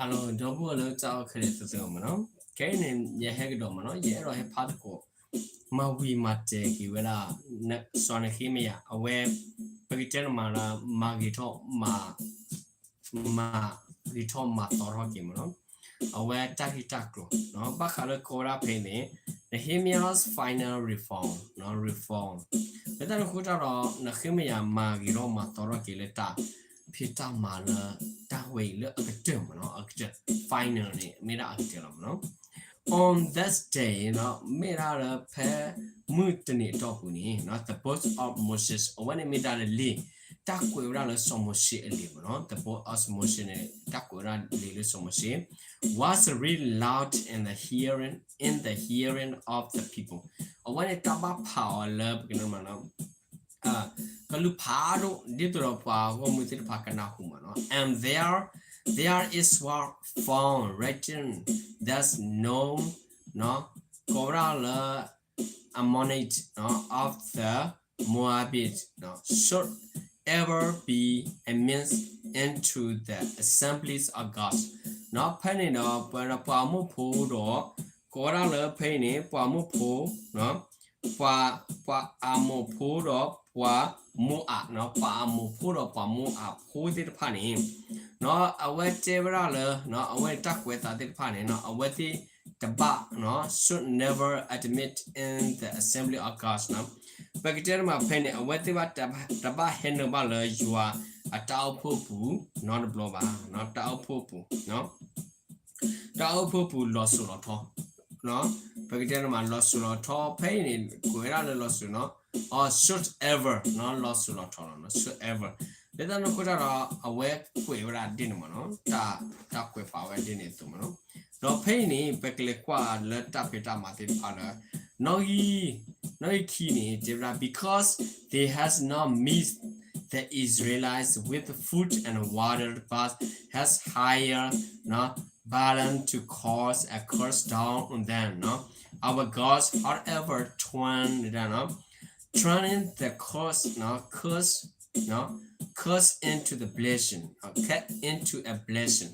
Hello ဒီပုၢ်ဝဲၢ်လၢတၢ်အိၣ်ခဲလၢာ်သ့ၣ်မ့ၢ်နီၤ, ခဲအံၤန့ၣ် ယဟဲကဒီးမ့ၢ်နီၤ, ယအဲၣ်ဒိးဟဲဖးသကိး မၤဝံၤမၤတဲာ်က့ၤဝဲဒၣ် စီၤနဃ့မယၤ အဝဲ ပကတဲန့ၣ်မးလၢ မၤဂ့ၤထီၣ် မၤ မၤဂ့ၤထီၣ်မၤသီထီၣ်က့ၤမ့ၢ်နီၤ, အဝဲတၢ်ဂ့ၢ်တၢ်ကျိၤ ဘၣ်ဃးလၢကိးဝဲဒၣ်ဖဲအံၤန့ၣ် Nehemiah's final reform, reform လၢတၢ်န့ၣ်အဃိတၢ်ဒီး နဃ့မယၤမၤဂ့ၤထီၣ်မၤသီထီၣ်က့ၤလၢတၢ်ဖံးတၢ်မၤလၢ တၢ်ဝဲအံၤလၢအကတၢၢ်မ့ၢ်နီၤ, အကတၢၢ် final န့ၣ် မ့ၢ်ဒၣ်အကတၢၢ်လီၤမ့ၢ်နီၤ. On that day မ့ၢ်ဒၣ်လၢဖဲမုၢ်တနံၤအတီၢ်ပူၤန့ၣ် the book of Moses အဝဲန့ၣ်မ့ၢ်ဒၣ်လၢလံာ် တၢ်ကွဲးဝဲဒၣ်လၢစီၤမိၤၡ့အလံာ်မ့ၢ်နီၤ, the book of Moses န့ၣ် တၢ်ကွဲးဝဲဒၣ်လံာ်လၢစီၤမိၤၡ့ was read loud in the hearing, in the hearing of the people. အဝဲန့ၣ်တၢ်ဘၣ်ဖးအီၤလၢပကတဲမးနီၤ ကလုာ်ဖးဒိၣ် ဒ်သိးဒီးပှၤဂီၢ်မုၢ်သ့ၣ်တဖၣ်ကနၢ်ဟူမ့ၢ်နီၤ. And there, there is one found written that no ကိးဝဲဒၣ်လၢ Ammonite of the Moabite should ever be admitted into the assemblies of God. ဖဲန့ၣ်ဒီး ပဝဲဒၣ်ပှၤမိၢ်ဖိဒီး ကိးဝဲဒၣ်လၢဖဲအံၤန့ၣ် ပှၤမိၢ်ဖိ ပှၤ ပှၤအမိၢ်ဖိဒီးပှၤမိၢ်အး, ပှၤအမိၢ်ဖိဒီးပှၤမိၢ်အးဖိသ့ၣ်တဖၣ်န့ၣ် အဝဲတဲဝဲဒၣ်လၢ အဝဲတၢ်ကွဲးအသးသ့ၣ်တဖၣ်န့ၣ် အဝဲသ့ၣ်တဘၣ် should never admit in the assembly of God ပကတဲတမးဖဲန့ၣ် အဝဲသ့ၣ်ဘၣ်တဘၣ်ဟဲနုာ်ဘၣ်လၢယွၤအတၢ်အိၣ်ဖှိၣ်ပူၤနီတဘျီဘၣ်, တၢ်အိၣ်ဖှိၣ်ပူၤ တၢ်အိၣ်ဖှိၣ်ပူၤလီၤစိၤလီၤထီ, ပကတဲတမးလီၤစိၤလီၤထီ ဖဲအံၤန့ၣ် ကွဲးဝဲဒၣ်လၢလီၤစိၤနီၤ, or should ever လီၤစိၤလီၤထီလီၤ should ever လၢတၢ်န့ၣ်အဃိတၢ်ဒီး အဝဲကွဲးဝဲဒၣ်ဒ်န့ၣ်မ့ၢ်နီၤ, တၢ်ကွဲးပာ်ဝဲဒ်န့ၣ်အသိးမ့ၢ်နီၤ. ဒီးဖဲအံၤန့ၣ် ပကလဲၤကွၢ်လၢတၢ်ဖံးတၢ်မၤသ့ၣ်တဖၣ်လၢ နီၣ်ဂံၢ် နီၣ်ဂံၢ်ခံန့ၣ် တဲဝဲဒၣ် because they has not meet the Israelites with food and water, but has hired, နော်, Balaam to cast a curse down on them, နော်. Our gods, however, turn, နော်, turning the curse, နော်, curse, နော်, curse into the blessing, နော်, curse into a blessing.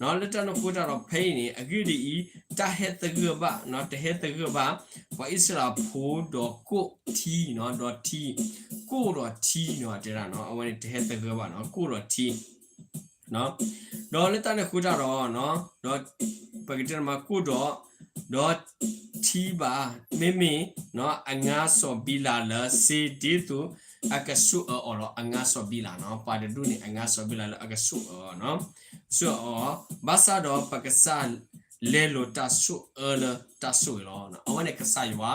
နော်, လၢတၢ်န့ၣ်အဃိတၢ်ဒီးဖဲအံၤန့ၣ် အဂ့ၢ်ဒ်အံၤ, တၢ်ဟဲသဂၢၢ်ဘၣ်, နော်, တဟဲသဂၢၢ်ဘၣ် ပှၤအံၣ်စရ့လးဖိဒီးကိၣ်ထံ, နော်, ဒီးထံ, ကိၣ်ဒီးထံ, နော်, တဲဒၣ်, နော်, အဝဲန့ၣ်တဟဲသဂၢၢ်ဘၣ်, နော်, ကိၣ်ဒီးထံ, နော်, ဒီးလၢတၢ်န့ၣ်အဃိတၢ်ဒီး, နော်, ဒီးပကတဲမးကိၣ်ဒီး, ဒီးထံဘၣ်, မ့မ့ၢ်, နော်, အငါစီၤဘံလးလၢစ့ဒ်သိးအကဆိၣ်အၢအီၤလီၤ. အငါစီၤဘံလး, နော်, ပှၤတဒူၣ်န့ၣ် အငါစီၤဘံလးလၢအကဆိၣ်အၢ, နော်, ဆိၣ်အၢအီၤ, ဘၣ်ဆၣ်ဒီးပကစၢ် လဲလိာ်တၢ်ဆိၣ်အၢလၢတၢ်ဆိၣ်ဂ့ၤလီၤ. အဝဲန့ၣ်ကစၢ်ယွၤ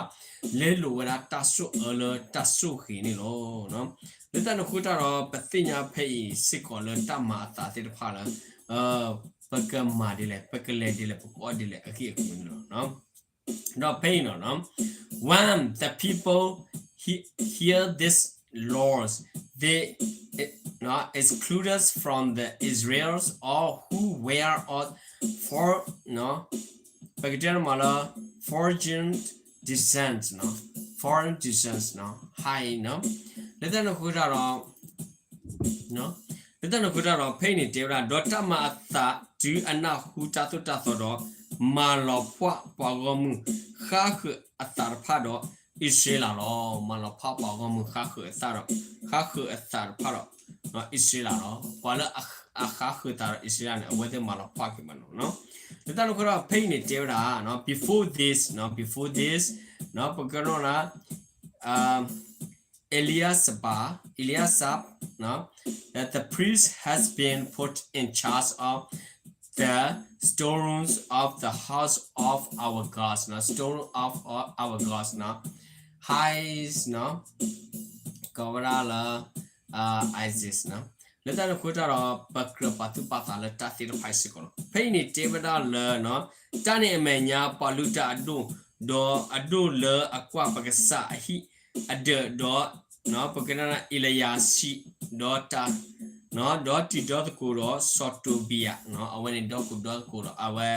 လဲလိာ်ဝဲဒၣ်တၢ်ဆိၣ်အၢလၢတၢ်ဆိၣ်ဂ့ၤန့ၣ်လီၤ. လၢတၢ်န့ၣ်အဃိတၢ်ဒီး ပသ့ၣ်ညါဖဲအံၤစ့ၢ်ကီးလၢတၢ်မၤအသးသ့ၣ်တဖၣ်လၢ ပကမၤဒ်လဲၣ်, ပကလဲၤဒ်လဲၣ်, ပကအီၣ်ဒ်လဲၣ် အဂ့ၢ်အကျိၤန့ၣ်လီၤ. ဒီးဖဲအံၤနီၤ, when the people he-, hear this laws, they, နော်, excluded from the Israels all who were of, နော်, ပကတဲန့ၣ်မးလၢ foreign descent, နော်, foreign descent, နော်, ဟါအံၤ, နော်, လၢတၢ်န့ၣ်အဃိတၢ်ဒီး လၢတၢ်န့ၣ်အဃိတၢ်ဒီး ဖဲအံၤန့ၣ်တဲဝဲဒၣ်, ဒီးတၢ်မၤအသးတုၤအနၢ်ဟူတၢ်သိၣ်တၢ်သီဒီး မၤလီၤဖှၣ်ပှၤဂီၢ်မုၢ်ဃါဃုာ်အသးတဖၣ်ဒီးအံၣ်စရ့လးလီၤ. မၤလီၤဖှၣ်ပှၤဂီၢ်မုၢ်ဃါဃုာ်အသးဒီး, ဃါဃုာ်အသးတဖၣ်ဒီး အံၣ်စရ့လးလီၤ. ပှၤလၢအဃါဃုာ်သးဒီးအံၣ်စရ့လးန့ၣ် အဝဲသ့ၣ်မၤလီၤဖှၣ်က့ၤမးနီၤ. လၢတၢ်န့ၣ်အဃိဒီး ဖဲအံၤန့ၣ်တဲဝဲဒၣ်, နော်, before this, နော်, before this, နော်, ပကနီၣ်လၢ Eliasaph, Eliasaph, နော်, that the priest has been put in charge of the storerooms of the house of our gods, နော်, storeroom of our gods, နော်, highs, နော်, ကိးဝဲဒၣ်လၢ Isis, နော်. လၢတၢ်န့ၣ်အဃိတၢ်ဒီး ပကြၢးပာ်သူၣ်ပာ်သးလၢတၢ်သ့ၣ်တဖၣ်အံၤစ့ၢ်ကီးလီၤ. ဖဲအံၤန့ၣ်တဲဝဲဒၣ်လၢ, နော်, တၢ်န့ၣ်အမဲာ်ညါ ပှၤလုၢ်တၢ်အဒိၣ်, ဒီးအဒိၣ်လၢအကွၢ်ပကစၢ်အဟံၣ်အဒၢးဒီး နော်, ပကတဲလၢအ့လယၤစံး, ဒီးတၢ်, နော်, ဒီးတံၤဒီသကိးဒီးစီၤတိဘံယၤ, နော်, အဝဲန့ၣ်ဒီကိၣ်ဒီသကိးဒီးအဝဲ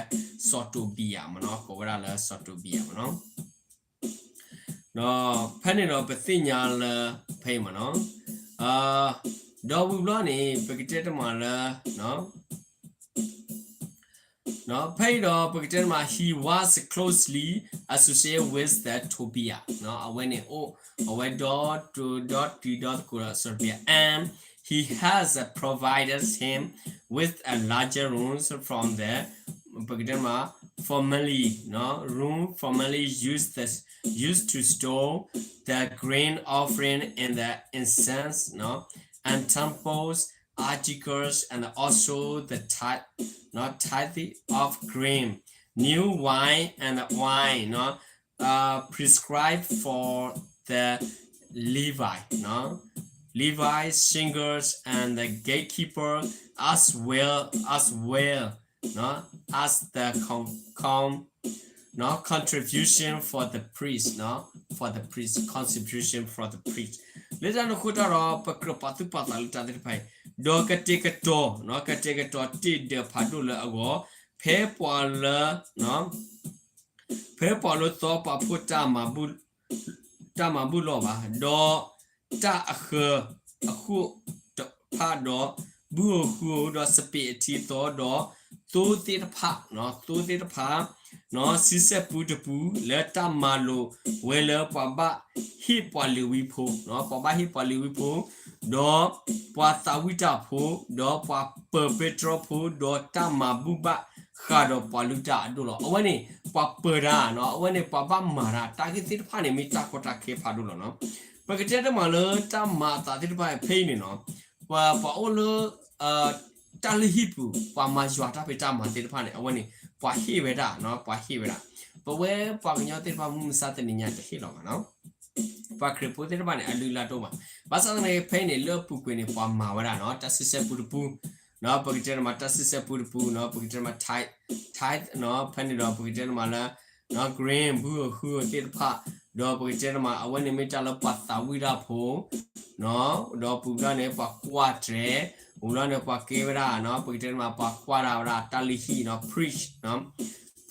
စီၤတိဘံယၤမးနီၤ, ကိးဝဲဒၣ်လၢစီၤတိဘံယၤမးနီၤ. ဒီးဖဲန့ၣ်ဒီးပသ့ၣ်ညါလၢဖဲအံၤမးနီၤ, ဒီးဝံၤဘျီန့ၣ် ပကတဲတမးလၢ, နော်, ဖဲအံၤဒီးပကတဲတမး he was closely associated with the Tobiah အဝဲန့ၣ်အိၣ် အဝဲဒီး ဒီးတုၤဒီးသကိးဒီး Tobiah, and he has provided him with a larger room from the ပကတဲတမး formerly room formerly used the used to store the grain offering and the incense and temples articles and also the tithe, not tithe of grain, new wine and wine, not uh, prescribed for the Levi, no? Levi singers and the gatekeeper as well as well, no? As the con, con no contribution for the priest, no? For the priest, contribution for the priest. လၢတၢ်န့ၣ်အဃိတၢ်ဒီး ပကြၢးပာ်သူၣ်ပာ်သးလၢတၢ်သ့ၣ်တဖၣ်အံၤ ဒီးကတဲာ်ကတီၤ ကတဲာ်ကတီၤတ့ၢ်ဒၢးဖးဒိၣ်လၢအဂီၢ် ဖဲပှၤလၢ ဖဲပှၤလၢသီပာ်ဖှိၣ်တၢ်မၤဘူၣ်လီၢ်ဘၣ်, ဒီးတၢ်အဃၢၤအဃိၣ်တဖၣ်ဒီး ဘုဧိၤဟုဧိၤဒီးစပံးအထံအသီဒီး သိသ့ၣ်တဖၣ်, သိသ့ၣ်တဖၣ် ဆံဆဲၣ်ပူတပူ လၢတၢ်မၤလိာ်ဝဲလၢပှၤဘၣ်ဟ့ၣ်ပှၤလ့ၤဝံဖိ, ပှၤဘၣ်ဟ့ၣ်ပှၤလ့ၤဝံဖိ, ဒီးပှၤသးဝံၣ်တၢ်ဖိ, ဒီးပှၤပၢၤပဲတြီဖိ, ဒီးတၢ်မၤဘူၣ်ဘၣ်ဃးဒီးပှၤလုၢ်တၢ်အဒိၣ်လီၤ. အဝဲန့ၣ် ပှၤပၢၤတၢ်, အဝဲန့ၣ်ပှၤဘၣ်မၤတၢ်, တၢ်ဂ့ၢ်သ့ၣ်တဖၣ်န့ၣ် မ့ၢ်တၢ်ကီတၢ်ခဲဖးဒိၣ်လီၤနီၤ. ပကတဲတမးလၢတၢ်မၤအသးသ့ၣ်တဖၣ်ဖဲအံၤန့ၣ်နီၤ, ပှၤ ပှၤအိၣ်လၢ တၢ်လုၢ်ဟံၣ်ပူၤ ပှၤမၤယွၤတၢ်ဖံးတၢ်မၤသ့ၣ်တဖၣ်န့ၣ် အဝဲန့ၣ် ပှၤဟ့ၣ်ဝဲဒၣ်, ပှၤဟ့ၣ်ဝဲဒၣ်. ပဝဲပှၤကညီသ့ၣ်တဖၣ်မုၢ်မဆါတနံၤညါတဟ့ၣ်လီၤဘၣ်နီၤ. ပှၤခရံာ်ဖိသ့ၣ်တဖၣ်န့ၣ် အလုၢ်အလၢ်တအိၣ်ဘၣ်. ဘၣ်ဆၣ်သနာ်က့ဖဲအံၤန့ၣ် လၢအပူၤကွံာ်န့ၣ် ပှၤမၤဝဲဒၣ်နီၤ, တၢ်ဆံဆဲၣ်ပူတပူ, ပကတဲတမး တၢ်ဆံဆဲၣ်ပူတပူနီၤ, ပကတဲတမး tithe, tithe နီၤ, ဖဲန့ၣ်ဒီးပကတဲတမးလၢ grain ဘုဧိၤဟုဧိၤသ့ၣ်တဖၣ်, ဒီးပကတဲတမး အဝဲန့ၣ်မ့ၢ်တၢ်လၢပှၤသးဝံၣ်တၢ်ဖိ ဒီးပူၤဘျီန့ၣ် ပှၤကွၢ်တြဲၤ, ပူၤဘျီန့ၣ် ပှၤကဲဝဲဒၣ်နီၤ, ပကတဲတမး ပှၤကွၢ်တၢ်ဝဲဒၣ် တၢ်လုၢ်ဟံၣ်နီၤ, priest,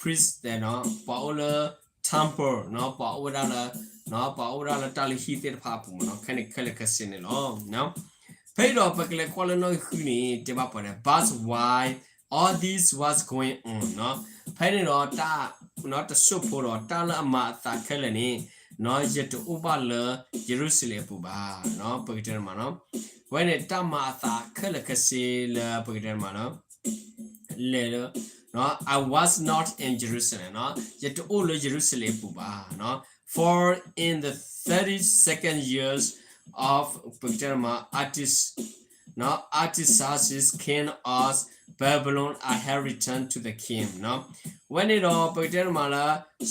priest နီၤ, ပှၤအိၣ်လၢ temple နီၤ, ပှၤအိၣ်ဝဲဒၣ်လၢ, ပှၤအိၣ်ဝဲဒၣ်လၢတၢ်လုၢ်ဟံၣ်သ့ၣ်တဖၣ်အပူၤမးနီၤ, ခဲန့ၣ်ခဲလၢာ်ခဲဆ့န့ၣ်လီၤ. ဖဲအံၤဒီးပကလဲၤကွၢ်လၢနီၣ်ဂံၢ်ဃုန့ၣ် တဲဘၣ်ပှၤဒီး but while all this was going on နီၤ, ဖဲန့ၣ်ဒီးတၢ် တစိၢ်ဖိဒီး တၢ်လၢအမၤအသးခဲလၢာ်န့ၣ် နီၤ, ယတအိၣ်ဘၣ်လၢယရူၤၡလ့ၣ်အပူၤဘၣ်, ပကတဲတမးနီၤ, ဝဲန့ၣ်တၢ်မၤအသးခဲလၢာ်ခဲဆ့လၢပကတဲတမးနီၤ လဲၤလၢ I was not in Jerusalem နီၤ, ယတအိၣ်လၢယရူၤၡလ့ၣ်အပူၤဘၣ်နီၤ, for in the thirty second years of ပကတဲတမး Artis, နီၤ, Artaxerxes king of Babylon I have returned to the king နီၤ, ဝဲန့ၣ်ဒီးပကတဲတမးလၢ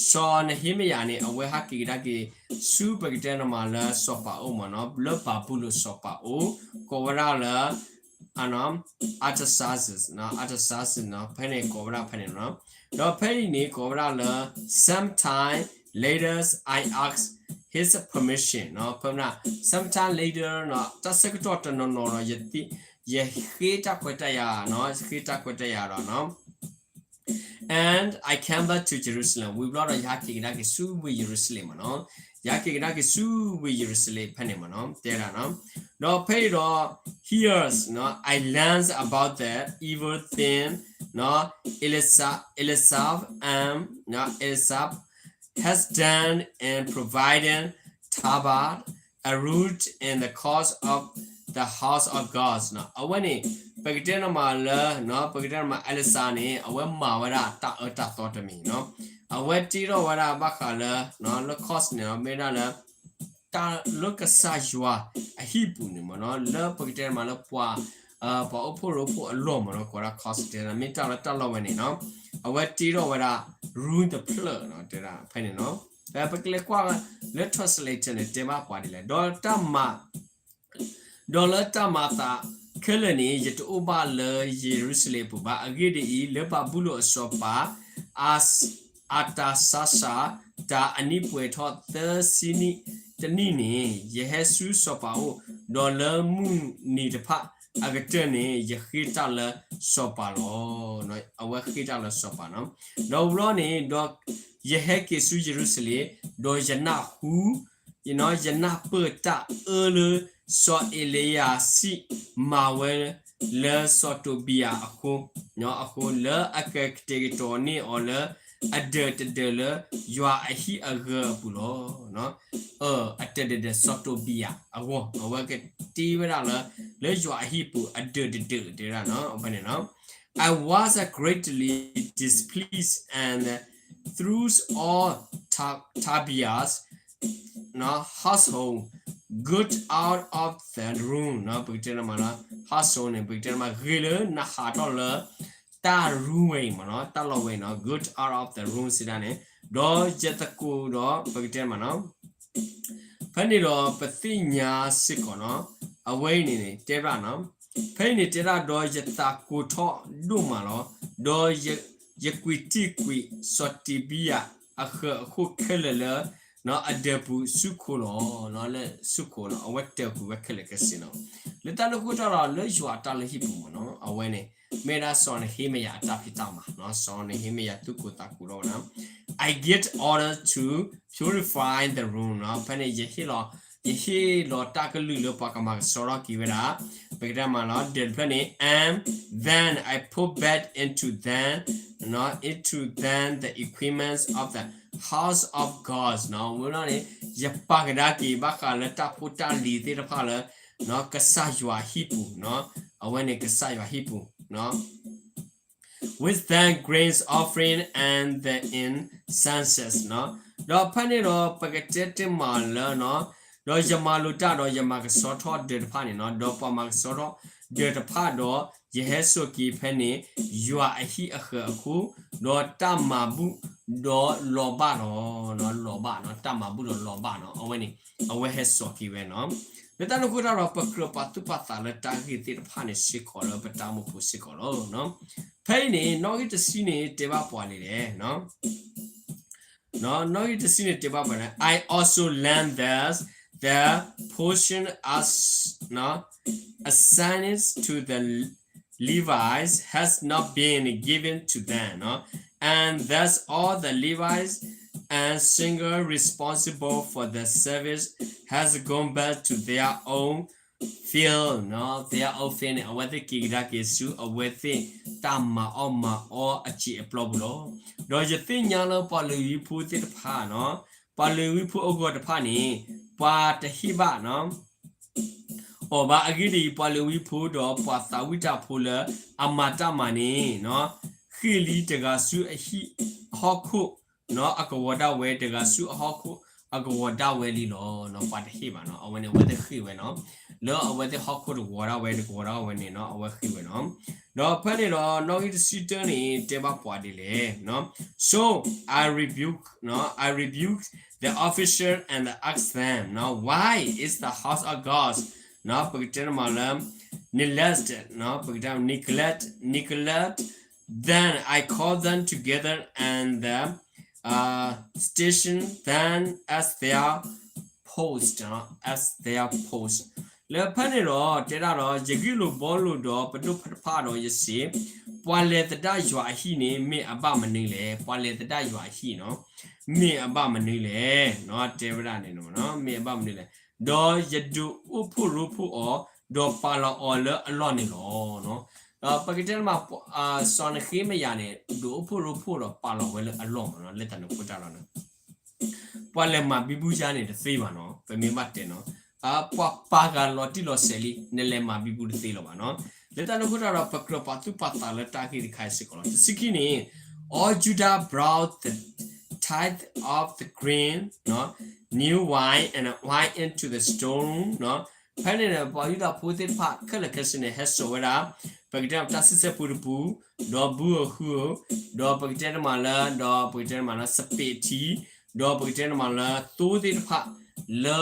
စီၤနဟ့မယၤန့ၣ် အဝဲဟးက့ၤကဒါက့ၤဆူပကတဲတမးလၢစီၤပၤအိၣ်မးနီၤ, လၢဘၤဘူလိၣ်စီၤပၤအိၣ်, ကိးဝဲဒၣ်လၢ Artaxerxes, Artaxerxes နီၤ, ဖဲန့ၣ်ကိးဝဲဒၣ်ဖဲန့ၣ်နီၤ, ဒီးဖဲအံၤန့ၣ်ကိးဝဲဒၣ်လၢ sometime later I asked his permission နီၤ, ဖဲမနုၤ sometime later နီၤ, တၢ်ဆၢကတီၢ်တနီၤနီၤဒီး ယဃ့တၢ်ခွဲးတၢ်ယာ်နီၤ, ယဃ့တၢ်ခွဲးတၢ်ယာ်ဒီးနီၤ and I came back to Jerusalem ဝံၤဘျီဒီး ယဟးက့ၤကဒါက့ၤဆူဝ့ၢ်ယရူၤၡလ့ၣ်မးနီၤ, ယဟးက့ၤကဒါက့ၤဆူဝ့ၢ်ယရူၤၡလ့ၣ်ဖဲန့ၣ်မးနီၤ, တဲဒၣ်နီၤ, ဒီးဖဲအံၤဒီး here's, I learned about the evil thing, Eliasaph, Eliasaph, and Eliasaph has done in providing Tabbath, a root in the cause of the house of God နီၤ, အဝဲန့ၣ် ပကတဲနမးလၢ ပကတဲနမး Eliasaph န့ၣ် အဝဲမၤဝဲဒၣ်တၢ်အၢတၢ်သီတမံၤနီၤ, အဝဲတ့ထီၣ်ဝဲဒၣ်ဘၣ်ဃးလၢ လၢ cause န့ၣ် မ့ၢ်ဒၣ်လၢ တၢ်လၢကစၢ်ယွၤအဟံၣ်ပူၤန့ၣ်မးနီၤ, လၢပကတဲနမးလၢပှၤ ပှၤအိၣ်ဖှိၣ်ရိဖှိၣ်အလီၢ်မးနီၤ, ကိးဝဲဒၣ် cause တဲဒၣ် မ့ၢ်တၢ်လၢတၢ်လီၢ်ဝဲန့ၣ်နီၤ, အဝဲတ့ထီၣ်ဝဲဒၣ် root တဖျၢၣ်နီၤ, တဲဒၣ်ဖဲန့ၣ်နီၤ, ပကလဲၤကွၢ်လၢ translator န့ၣ် တဲဘၣ်ပှၤဒ်လဲၣ်, ဒီးတၢ်မၤ ဒီးလၢတၢ်မၤအသးခဲလၢာ်န့ၣ် ယတအိၣ်ဘၣ်လၢယရူၤၡလ့ၣ်အပူၤဘၣ်. အဂ့ၢ်ဒ်အံၤ, လၢဘၤဘူလိၣ်အစီၤပၤ အး, အးတၢ်စၤစၢ် တၢ်အနံၣ်ပှဲၤထီၣ်သၢဆံနံၣ်တနံၣ်န့ၣ် ယဟဲဆူစီၤပၤအအိၣ်, ဒီးလၢမုၢ်နံၤတဖၣ်အကတၢၢ်န့ၣ် ယဃ့တၢ်လၢစီၤပၤလီၤ. အဝဲဃ့တၢ်လၢစီၤပၤနီၤ. ဒီးဝံၤလီၤန့ၣ် ဒီးယဟဲက့ၤဆူယရူၤၡလ့ၣ်, ဒီးယနၢ်ဟူ ယနၢ်ပၢၢ်တၢ်အၢလၢစီၤအ့လံယၤစံးမၤဝဲ လၢစီၤတိဘံယၤအဃိ, အဃိလၢအကကတဲာ်ကတီၤန့ၢ်အီၤလၢ အဒၢးတဒၢးလၢယွၤအဟံၣ်အဂၢၤအပူၤလီၤ. အတၢ်ဒၢးဒၢးစီၤတိဘံယၤအဂီၢ် အဝဲကတ့ဝဲဒၣ်လၢ လၢယွၤအဟံၣ်ပူၤအဒၢးတဒၢးတဲဝဲဒၣ်နီၤ အဝဲန့ၣ်နီၤ I was greatly displeased and threw all Tobias household good out of the room နီၤ ပကတဲမးလၢ household န့ၣ် ပကတဲမးဂ့ၤလၢနဟးထီၣ်လၢ တၢ် room ဝဲအံၤမးနီၤ တၢ်လီၢ်ဝဲအံၤနီၤ good out of the room စံးဒၣ်န့ၣ် ဒီးယသကိးဒီး ပကတဲမးနီၤ ဖဲန့ၣ်ဒီးပသ့ၣ်ညါစ့ၢ်ကီးနီၤ အဝဲအံၤန့ၣ်န့ၣ် တဲဘၣ်နီၤ ဖဲအံၤန့ၣ်တဲဒၣ်ဒီးယသးကိးထီၣ်ဒိၣ်မးလီၤ. ဒီးယကွံာ်တံာ်ကွံာ်စီၤတိဘံယၤအဃၢၤအဃိၣ်ခဲလၢာ်လၢ အဒၢးပူၤဆူခိၣ်လီၤ. လၢဆူခိၣ်လီၤ အဝဲတၢၢ်ကွံာ်ဝဲခဲလၢာ်ခဲဆ့နီၤ လၢတၢ်န့ၣ်အဃိတၢ်ဒီးလၢယွၤအတၢ်လုၢ်ဟံၣ်ပူၤမးနီၤ အဝဲန့ၣ် မ့ၢ်ဒၣ်စီၤနဟ့မယၤအတၢ်ဖံးတၢ်မၤနီၤ စီၤနဟ့မယၤသူၣ်ကိၢ်သးဂီၤထီၣ်ဝဲဒၣ် I get order to purify the room နီၤ ဖဲန့ၣ် ယဟ့ၣ်လီၤ ယဟ့ၣ်လီၤတၢ်ကလုၢ်လၢပှၤကမၤကဆှီထီၣ်က့ၤဝဲဒၣ် ပကတဲမးလီၤ ဒၢးတဖျၢၣ်န့ၣ် and then I put back into them, into them the equipments of the house of God နီၤ ဝဲဒၣ်န့ၣ် ယပာ်ကဒါက့ၤဘၣ်ဃးလၢတၢ်ဖိတၢ်လံၤသ့ၣ်တဖၣ်လၢ ကစၢ်ယွၤဟံၣ်ပူၤနီၤ အဝဲန့ၣ်ကစၢ်ယွၤဟံၣ်ပူၤနီၤ with the grain offering and the incense နီၤ ဒီးဖဲန့ၣ်ဒီး ပကတဲတ့ၢ်မးလၢနီၤ ဒီးယမၤလိာ်တၢ်ဒီးယမၤကဆှီထီၣ်ဒၢးတဖၣ်န့ၣ်နီၤ ဒီးပှၤမၤကဆှီထီၣ်ဒၢးတဖၣ်ဒီး ယဟဲစိာ်က့ၤဖဲန့ၣ် ယွၤအဟံၣ်အဃၢၤအဃိၣ် ဒီးတၢ်မၤဘူၣ်ဒီးလီၤဘၣ်လီၤ လီၤဘၣ်နီၤ တၢ်မၤဘူၣ်ဒီးလီၤဘၣ်နီၤ အဝဲန့ၣ် အဝဲဟဲစိာ်က့ၤဝဲနီၤ လၢတၢ်န့ၣ်အဃိတၢ်ဒီး ပကြၢးပာ်သူၣ်ပာ်သးလၢတၢ်ဂ့ၢ်သ့ၣ်တဖၣ်န့ၣ်စ့ၢ်ကီးလၢပတၢ်အိၣ်မူပူၤစ့ၢ်ကီးလီၤ. ဖဲအံၤန့ၣ် နီၣ်ဂံၢ်တဆံန့ၣ် တဲဘၣ်ပှၤဒ်လဲၣ် နီၣ်ဂံၢ်တဆံန့ၣ်တဲဘၣ်ပှၤဒ်လဲၣ် I also learned that the portion as, assigned to the Levites has not been given to them, and thus all the Levites and singers responsible for the service has gone back to their own field, their own field န့ၣ် အဝဲသ့ၣ်က့ၤကဒါက့ၤဆူအဝဲသ့ၣ်တၢ်မၤအီၣ်မၤအီအစ့အပျီပူၤလီၤ. ဒီးယသ့ၣ်ညါလၢပှၤလ့ၤဝံဖိသ့ၣ်တဖၣ်နီၤ ပှၤလ့ၤဝံဖိအဂီၢ်တဖၣ်န့ၣ် ပှၤတဟ့ၣ်ဘၣ် အီၤဘၣ်. အဂ့ၢ်ဒ်အံၤ, ပှၤလ့ၤဝံဖိဒီးပှၤသးဝံၣ်တၢ်ဖိလၢအမၤတၢ်မၤန့ၣ် ဃ့ၢ်လံတဂၤဆူအဟံၣ်အဟီၣ်ခိၣ်အကဝီၤဒၣ်ဝဲ, တဂၤဆူအဟီၣ်ခိၣ်အကဝီၤဒၣ်ဝဲလံလီၤ. ပှၤတဟ့ၣ်ဘၣ်နီၤ, အဝဲန့ၣ် အဝဲသ့ၣ်ဃ့ၢ်ဝဲနီၤ, လၢအဝဲသ့ၣ်ဟီၣ်ခိၣ်တကဝီၤဒၣ်ဝဲ တကဝီၤဒၣ်ဝဲန့ၣ်နီၤ, အဝဲဃ့ၢ်ဝဲနီၤ. ဒီးဖဲန့ၣ်ဒီး နီၣ်ဂံၢ်တဆံတၢန့ၣ် တဲဘၣ်ပှၤဒ်လဲၣ်, So I rebuke, I rebuke the official and ask them, Why is the house of God, ပကတဲမးလၢ neglected, ပကတဲ neglect, neglect, Then I called them together and stationed them as their post, as their post. လၢဖဲန့ၣ်ဒီး တဲဒၣ်ဒီး ယဂ့ၢ်လိာ်ဘှီလိာ်ဒီးပဒိၣ်တဖၣ်ဒီးယစံး, ပှၤလဲၤသဒၣ်ယွၤအဟံၣ်န့ၣ် မ့ၢ်အဘၣ်မနုၤလဲၣ်. ပှၤလဲၤသဒၣ်ယွၤအဟံၣ်နီၤ, မ့ၢ်အဘၣ်မနုၤလဲၣ်. တဲဝဲဒၣ်န့ၣ် မ့ၢ်အဘၣ်မနုၤလဲၣ်. ဒီးယဒုးအိၣ်ဖှိၣ်ရိဖှိၣ်အီၤ, ဒီးပာ်လီၤအီၤလၢအလီၢ်န့ၣ်လီၤ. ပကတဲမး စီၤနဃ့မယၤန့ၣ် ဒုးအိၣ်ဖှိၣ်ရိဖှိၣ်ဒီးပာ်လီၤဝဲလၢအလီၢ်မးနီၤ, လၢတၢ်န့ၣ်အဃိတၢ်လီၤန့ၣ် ပှၤလဲၤမၤဘံဘူယါန့ၣ်တသ့ဘၣ်နီၤ, ပမ့ၢ်ဘၣ်တဲနီၤ, ပှၤပာ်ဂၤလီၤတံၢ်လီၤဆဲးလံ, နလဲၤမၤဘံဘူတသ့လၢၤဘၣ်နီၤ. လၢတၢ်န့ၣ်အဃိတၢ်ဒီး ပကြၢးပာ်သူၣ်ပာ်သးလၢတၢ်ဂ့ၢ်တခါအံၤစ့ၢ်ကီးလီၤ. တဆံခံန့ၣ်, All Judah brought the tithe of the grain, new wine and wine into the storeroom, ဖဲန့ၣ်န့ၣ် ပှၤယူဒၤဖိသ့ၣ်တဖၣ်ခဲလၢာ်ခဲဆ့န့ၣ် ဟဲစိာ်ဝဲဒၣ် ပကတဲတၢ်စံၣ်စိၤပူၤတပူၤ, ဒီးဘုဧိၤဟုဧိၤ, ဒီးပကတဲတမးလၢ ဒီးပကတဲတမးလၢ စပံးထံ, ဒီးပကတဲတမးလၢ သိသ့ၣ်တဖၣ်လၢ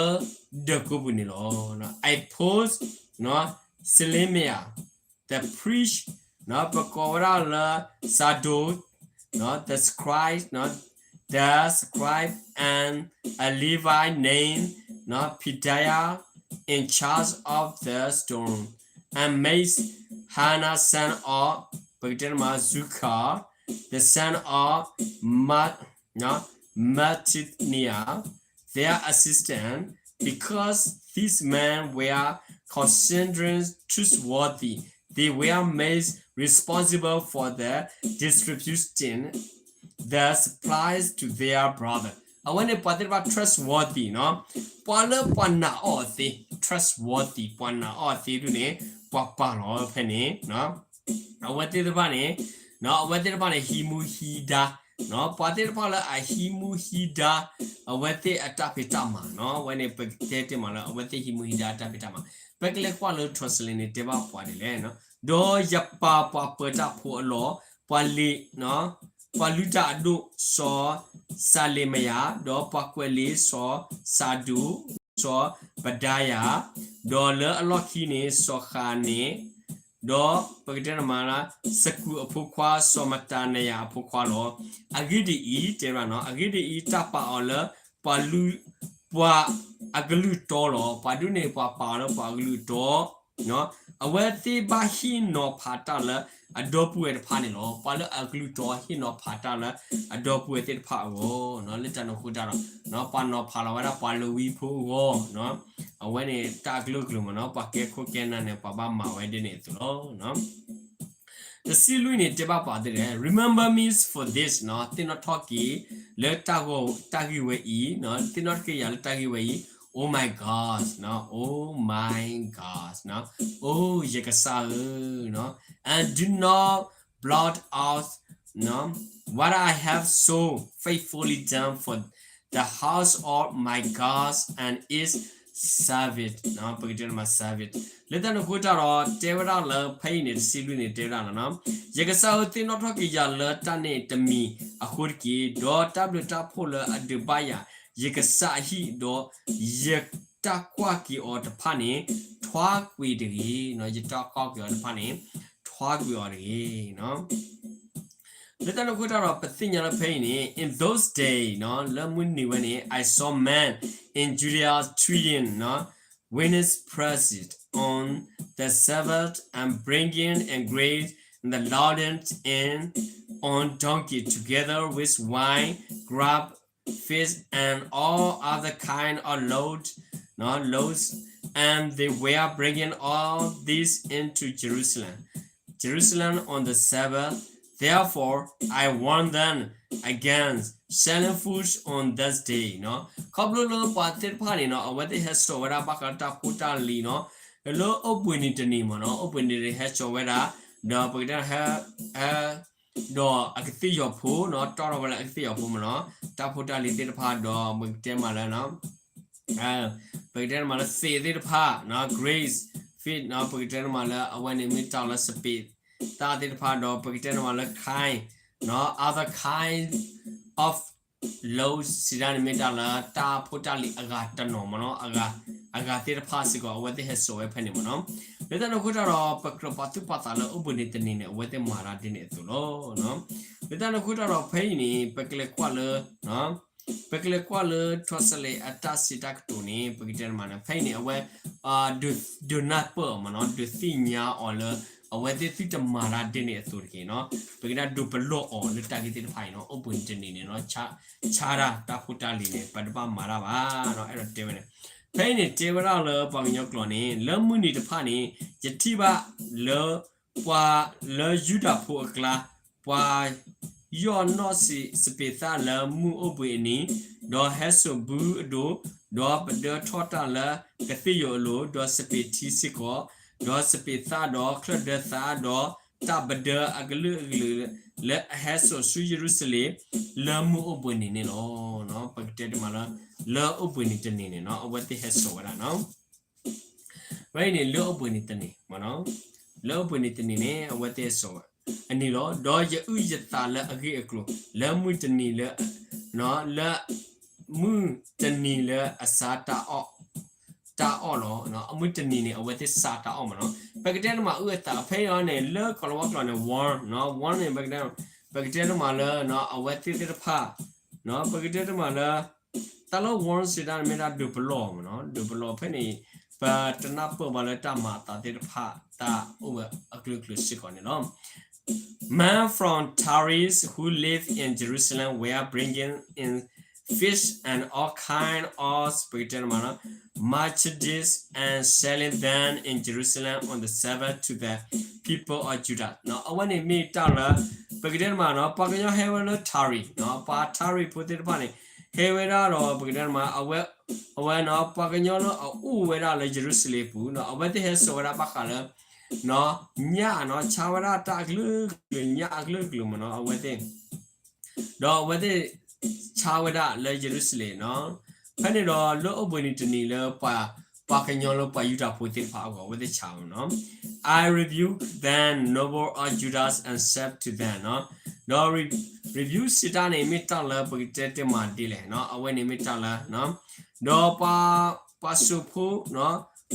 ဒၢးကိးပူၤန့ၣ်လီၤ. I put Shelemiah, the priest, ပကိးဝဲဒၣ်လၢ Zadok, the scribe, the scribe and a Levite named Pedaiah in charge of the storeroom, and made Hanani son of, ပကတဲတမး Zaccur, the son of Ma-, Mattaniah, their assistant, because these men were considered trustworthy they were made responsible for the distributing the supplies to their brother. အဝဲန့ၣ်ပှၤသ့ၣ်တဖၣ် trustworthy နီၤ, ပှၤလၢပှၤနာ်အီၤသ့, trustworthy ပှၤနာ်အီၤသ့ဒုန့ၣ် ပှၤပာ်လီၤဖဲန့ၣ် အဝဲသ့ၣ်တဖၣ်န့ၣ်, အဝဲသ့ၣ်တဖၣ်န့ၣ် ဟံးမူဟံးဒါ, ပှၤသ့ၣ်တဖၣ်လၢအဟံးမူဟံးဒါ အဝဲသ့ၣ်အတၢ်ဖံးတၢ်မၤနီၤ, အဝဲန့ၣ် ပကတဲတ့ၢ်မးလၢ အဝဲသ့ၣ်ဟံးမူဟံးဒါအတၢ်ဖံးတၢ်မၤ, ပကလဲၤကွၢ်လၢ translate န့ၣ် တဲဘၣ်ပှၤဒ်လဲၣ်, ဒီးယပာ်ပှၤပၢၤတၢ်ဖိအလီၢ်, ပှၤလ့, ပှၤလုၢ်တၢ်အဒိၣ် စီၤစၤလ့မယၤ, ဒီးပှၤကွဲးလံာ်စီၤစၤဒူး, စီၤပဒၤယၤ, ဒီးလၢအလီၢ်ခံန့ၣ် စီၤဃၤန့ၣ်, ဒီးပကတဲတ့ၢ်မးလၢ စကူးအဖိခွါ စီၤမတၤနယၤအဖိခွါလီၤ. အဂ့ၢ်ဒ်အံၤ, တဲဘၣ်နီၤ, အဂ့ၢ်ဒ်အံၤ တၢ်ပာ်အီၤလၢ ပှၤလုၢ်, ပှၤအကလုၢ်တီလီၤ. ပှၤဒ်န့ၣ် ပှၤပာ်အီၤလၢပှၤအကလုၢ်တီ, အဝဲသ့ၣ်ဘၣ်ဟ့ၣ်နီၤဖးတၢ်လၢအဒီပုၢ်ဝဲၢ်တဖၣ်န့ၣ်လီၤ. ပှၤလၢအကလုၢ်တီဟ့ၣ်နီၤဖးတၢ်လၢအဒီပုၢ်ဝဲၢ်သ့ၣ်တဖၣ်အဂီၢ်, လၢတၢ်န့ၣ်အဃိတၢ်ဒီး ပှၤနီၤဖးလီၤဝဲဒၣ်ပှၤလ့ၤဝံဖိအဂီၢ်, အဝဲန့ၣ်တၢ်အကလုာ်ကလုာ်မးနီၤ, ပှၤကဲခိၣ်ကဲနၢ်န့ၣ် ပှၤဘၣ်မၤဝဲဒ်န့ၣ်အသိးလီၤ. တဆံလွံၢ်န့ၣ် တဲဘၣ်ပှၤသ့ၣ်တဖၣ်, Remember me for this နီၤ, သ့ၣ်နီၣ်ထီၣ်က့ၤလၢတၢ်ဂီၤ, တၢ်ဂ့ၢ်ဝဲအံၤ, သ့ၣ်နီၣ်ထီၣ်က့ၤယၤလၢတၢ်ဂ့ၢ်ဝဲအံၤ, Oh my gosh, နီၤ, Oh my gosh, နီၤ, အိ ယကစၢ်ဧၢ, နီၤ, and do not blot out, နီၤ, what I have so faithfully done for the house of my God and its servant, နီၤ, ပကတဲတ့ၢ်မး servant, လၢတၢ်န့ၣ်အဃိတၢ်ဒီး တဲဝဲဒၣ်လၢဖဲအံၤန့ၣ် တဆံလွံၢ်န့ၣ် တဲဝဲဒၣ်လီၤနီၤ, ယကစၢ်ဧၢ, သ့ၣ်နီၣ်ထီၣ်က့ၤယၤလၢတၢ်န့ၣ်တမံၤအဃိတက့ၢ်, ဒီးတၢ်ဘျုးတၢ်ဖှိၣ်လၢအဒုးဘၣ်ယၤ ယကစၢ်အဟံၣ်, ဒီးယတၢ်ကွၢ်က့ၤအီၤတဖၣ်န့ၣ် ထွါကွံာ်တဂ့ၤ, နီၤ, ယတၢ်ကွၢ်က့ၤအီၤတဖၣ်န့ၣ် ထွါကွံာ်အီၤတဂ့ၤ, နီၤ. လၢတၢ်န့ၣ်အဃိတၢ်ဒီး ပသ့ၣ်ညါလၢဖဲအံၤန့ၣ် in those days, နီၤ, လၢမုၢ်နံၤဝဲန့ၣ် I saw men in Judea treading, နီၤ, winepress on the Sabbath and bringing in grain and the loaded in on donkey together with wine, grape, fish, and all other kind of load, နီၤ, loads, and they were bringing all this into Jerusalem, Jerusalem on the Sabbath. Therefore, I warn them against selling food on that day, နီၤ. ခီဖျိလၢပှၤသ့ၣ်တဖၣ်န့ၣ်နီၤ, အဝဲသ့ၣ်ဟဲစိာ်ဝဲဒၣ်ဘၣ်ဃးတၢ်ဖိတၢ်လံၤနီၤ, လၢအိၣ်ဘှံးနံၤတနံၤမးနီၤ, အိၣ်ဘှံးနံၤတနံၤဟဲစိာ်ဝဲဒၣ်, ဒီးပကတဲဟဲ ဒီးအကသ့ၣ်ယီၤဖိနီၤ, တီၢ်ထီၣ်ဝဲလၢအကသ့ၣ်ယီၤဖိမးနီၤ, တၢ်ဖိတၢ်လံၤသ့ၣ်တဖၣ်ဒီး ပကတဲမးလၢ ပကတဲတမးလၢသ့းသ့ၣ်တဖၣ်နီၤ, grapes, fig နီၤ, ပကတဲတမးလၢအဝဲန့ၣ်မ့ၢ်တၢ်လၢစပံးသၣ်သ့ၣ်တဖၣ်ဒီး ပကတဲတမးလၢ kind နီၤ, other kind of loads စံးဒၣ်န့ၣ်မ့ၢ်တၢ်လၢ တၢ်ဖိတၢ်လံၤအဂၤတနီၤမးနီၤ, အဂၤ, အဂၤသ့ၣ်တဖၣ်စ့ၢ်ကီး အဝဲသ့ၣ်ဟဲစိာ်ဝဲဖဲန့ၣ်မးနီၤ. လၢတၢ်န့ၣ်အဃိတၢ်ဒီး ပကြၢးပာ်သူၣ်ပာ်သးလၢအိၣ်ဘှံးနံၤတနံၤန့ၣ် အဝဲသ့ၣ်မၤတၢ်ဒ်န့ၣ်အသိးလီၤ. လၢတၢ်န့ၣ်အဃိတၢ်ဒီးဖဲအံၤန့ၣ် ပကလဲၤကွၢ်လၢ ပကလဲၤကွၢ်လၢ ထီၣ်စလဲအတၢ်စံးတၢ်ကတိၤန့ၣ် ပကတဲတမးန့ၣ် ဖဲအံၤန့ၣ် အဝဲ ဒုးနၢ်ပၢၢ်အီၤမးနီၤ, ဒုးသ့ၣ်ညါအီၤလၢ အဝဲသ့ၣ်သုတမၤတၢ်ဒ်န့ၣ်အသိးတက့ၢ်နီၤ. ပကဒၣ်ဒုးပလီၢ်အီၤလၢတၢ်ဂ့ၢ်သ့ၣ်တဖၣ်အံၤနီၤ, အိၣ်ဘှံးနံၤတနံၤန့ၣ်နီၤ, ဆါတၢ်တၢ်ဖိတၢ်လံၤန့ၣ် ပတဘၣ်မၤတၢ်ဘၣ်နီၤ, အဲၣ်ဒိးတဲဝဲန့ၣ်. ဖဲအံၤန့ၣ် တဲဝဲဒၣ်လၢပှၤကညီကျိာ်န့ၣ် လၢမုၢ်နံၤတဖၣ်န့ၣ် ယထံၣ်ဘၣ်လၢ ပှၤလၢယူဒၤဖိအကျါ ပှၤယီၢ်နီၣ်စပံးသၣ်လၢမုၢ်အိၣ်ဘှံးအနံၤ, ဒီးဟဲစိာ်ဘုအဒိၣ်, ဒီးပဒၢထီၣ်တၢ်လၢကသ့ၣ်ယီၤအလိၤ, ဒီးစပံးထံစ့ၢ်ကီး, ဒီးစပံးသၣ်ဒီးချၢၣ်ဒၢသၣ်, ဒီးတၢ်ဘဒၢအကလုာ်ကလုာ်လၢအဟဲစိာ်ဆူယရူၤၡလ့ၣ် လၢမုၢ်အိၣ်ဘှံးနံၤန့ၣ်လီၤ. ပကတဲတမးလၢ လၢအိၣ်ဘှံးနံၤတနံၤန့ၣ်နီၤ အဝဲသ့ၣ်ဟဲစိာ်ဝဲဒၣ်နီၤ. ဝဲအံၤန့ၣ် လၢအိၣ်ဘှံးနံၤတနံၤမးနီၤ, လၢအိၣ်ဘှံးနံၤတနံၤန့ၣ် အဝဲသ့ၣ်ဟဲစိာ်ဝဲအနံၤလီၤ. ဒီးယအုၣ်ယသးလၢအဂ့ၢ်အကျိၤ လၢမုၢ်တနံၤလၢ လၢမုၢ်တနံၤလၢအစးတၢ်အီၣ် တၢ်အီၣ်လီၤ. အမုၢ်တနံၤန့ၣ် အဝဲသ့ၣ်စးတၢ်အီၣ်မးနီၤ. ပကတဲတမးအုၣ်အသးဖဲအံၤန့ၣ် လၢကီၢ်လီၤဝါကျိာ်န့ၣ် warn နီၤ, warn န့ၣ် ပကတဲတမးလၢ အဝဲသ့ၣ်သ့ၣ်တဖၣ် ပကတဲတမးလၢ တၢ်လၢ warn စံးဒၣ်န့ၣ်မ့ၢ်ဒၣ်ဒုးပလီၢ်မးနီၤ, ဒုးပလီၢ်ဖဲန့ၣ် ပတနၢ်ပၢၢ်ဘၣ်လၢတၢ်မၤအသးသ့ၣ်တဖၣ် တၢ်အိၣ်ဝဲအကလုာ်ကလုာ်စ့ၢ်ကီးန့ၣ်လီၤ. Men from Tyre who live in Jerusalem were bringing in fish and all kind of ပကတဲမးနီၤ merchandise and selling them in Jerusalem on the Sabbath to the people of Judah နီၤ အဝဲန့ၣ်မ့ၢ်တၢ်လၢ ပကတဲမးနီၤ ပှၤကညီဟဲဝဲလၢ Tyre နီၤ ပှၤ Tyre ဖိသ့ၣ်တဖၣ်န့ၣ် ဟဲဝဲဒၣ်ဒီး ပကတဲမး အဝဲ အဝဲနီၤ ပှၤကညီလၢအအိၣ်ဝဲဒၣ်လၢယရူၤၡလ့ၣ်ပူၤနီၤ အဝဲသ့ၣ်ဟဲစိာ်ဝဲဒၣ်ဘၣ်ဃးလၢ နီၤ ညၣ်နီၤ ဆါဝဲဒၣ်တၢ်အကလုာ်ကလုာ် ညၣ်အကလုာ်ကလုာ်မးနီၤ အဝဲသ့ၣ် ဒီးအဝဲသ့ၣ် ဆါဝဲဒၣ်လၢယရူၤၡလ့ၣ်နီၤ ဖဲန့ၣ်ဒီးလၢအိၣ်ဘှံးနံၤတနံၤလၢ ပှၤကညီလၢပှၤယူဒၤဖိသ့ၣ်တဖၣ်အဂီၢ် အဝဲသ့ၣ်ဆါနီၤ I rebuke then noble of Judah and said to them နီၤ ဒီး rebuke စံးတၢ်န့ၣ် မ့ၢ်တၢ်လၢပကတဲတ့ၢ်မးဒ်လဲၣ်နီၤ အဝဲန့ၣ်မ့ၢ်တၢ်လၢ ဒီးပှၤ ပှၤစိာ်ဖိ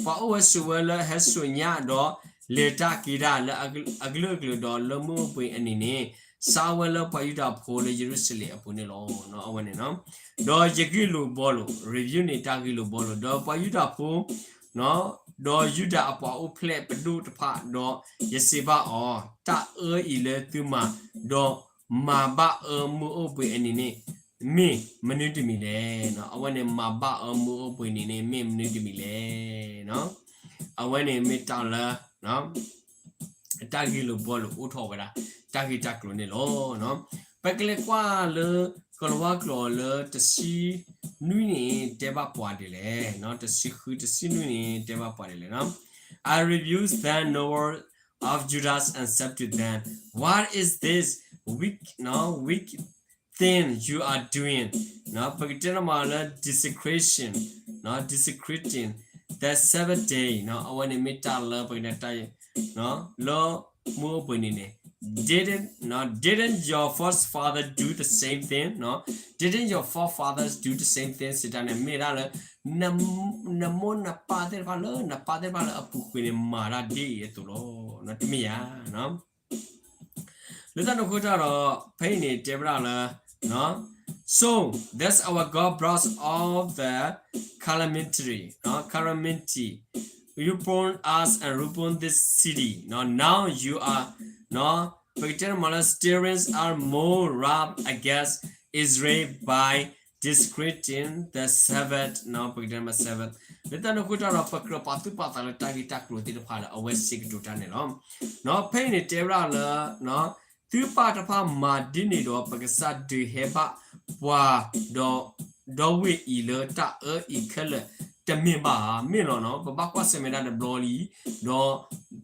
ပှၤအိၣ်ဝဲဆိးဝဲလၢဟဲစိာ်ညၣ်ဒီး လဲၤတၢ်က့ၤတၢ်လၢအကလုာ်ကလုာ်ဒီးလၢမုၢ်အိၣ်ဘှံးအနံၤန့ၣ် ဆါဝဲလၢပှၤယူဒၤဖိလၢယရူၤၡလ့ၣ်အပူၤန့ၣ်လီၤ. အဝဲန့ၣ်နီၤ ဒီးယဂ့ၢ်လိာ်ဘှီလိာ် rebuke န့ၣ် တၢ်ဂ့ၢ်လိာ်ဘှီလိာ် ဒီးပှၤယူဒၤဖိ ဒီးယူဒၤအပှၤအိၣ်ဖျဲၣ်ပဒိၣ်တဖၣ် ဒီးယစံးဘၣ်အီၤ, တၢ်အၢအံၤလၢသုမၤ, ဒီးမၤဘၣ်အၢမုၢ်အိၣ်ဘှံးအနံၤန့ၣ် မ့ၢ်မနုၤတမံၤလဲၣ်. အဝဲန့ၣ်မၤဘၣ်အၢမုၢ်အိၣ်ဘှံးနံၤန့ၣ် မ့ၢ်မနုၤတမံၤလဲၣ်. အဝဲန့ၣ်မ့ၢ်တၢ်လၢ တၢ်ဂ့ၢ်လိာ်ဘှီလိာ်အိၣ်ထီၣ်ဝဲဒၣ် တၢ်ဂ့ၢ်တၢ်ကျိၤန့ၣ်လီၤ. ပကလဲၤကွၢ်လၢ ကလၤဝါကျိာ်လၢတဆံနွံန့ၣ် တဲဘၣ်ပှၤဒ်လဲၣ်, တဆံဃု တဆံနွံန့ၣ် တဲဘၣ်ပှၤဒ်လဲၣ်. I rebuked the nobles of Judah and said to them, What is this wicked, wicked thing you are doing? ပကတဲမးလၢ desecration, desecrating the Sabbath day, အဝဲန့ၣ်မ့ၢ်တၢ်လၢပကတဲ လၢမုၢ်အိၣ်ဘှံးနံၤန့ၣ် didn't, didn't your forefather do the same thing? Didn't your forefathers do the same thing? စံးတၢ်န့ၣ် မ့ၢ်ဒၣ်လၢ နမိၢ်နပၢ်သ့ၣ်တဖၣ်လၢ နပၢ်သ့ၣ်တဖၣ်လၢအပူၤကွံာ်န့ၣ် မၤတၢ်ဒ်အံၤအသိးလီၤ. တမ့ၢ်ဧါ. လၢတၢ်န့ၣ်အဃိတၢ်ဒီး ဖဲအံၤန့ၣ်တဲဝဲဒၣ်လၢ So that's our God brought all the calamity, calamity upon us and upon this city. Now you are, ပကတဲမးလၢ stirring up more wrath against Israel by desecrating the Sabbath, ပကတဲမး Sabbath. လၢတၢ်န့ၣ်အဃိတၢ်ဒီး ပကြၢးပာ်သူၣ်ပာ်သးလၢတၢ်ဂ့ၢ်တၢ်ကျိၤသ့ၣ်တဖၣ်လၢအဝဲစံးကတိၤတၢ်န့ၣ်လီၤ. ဖဲအံၤန့ၣ်တဲဝဲဒၣ်လၢ သုပၢ်တဖၣ်မၤဒ်န့ၣ်ဒီး ပကစၢ်ဒုးဟဲဘၣ်ပှၤ ဒီးဝ့ၢ်အံၤလၢတၢ်အၢအံၤခဲလၢာ်တမ့ၢ်ဘၣ်ဧါ. မ့ၢ်လီၤနီၤ, ပဘၣ်ကွၢ်ဆၢၣ်မဲာ်ဒၣ်တဘျီလံ, ဒီး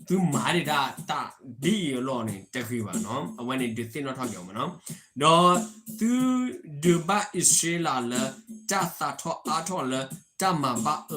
သုမၤဒံးဒၣ်တၢ်ဒ်အံၤအလီၢ်န့ၣ် တဂ့ၤဘၣ်နီၤ. အဝဲန့ၣ်ဒုးသ့ၣ်နီၣ်ထီၣ်က့ၤအီၤမးနီၤ. ဒီးသုဒုးဘၣ်အံၣ်စရ့လးလၢတၢ်သးထီၣ်အါထီၣ်လၢတၢ်မၤဘၣ်အၢ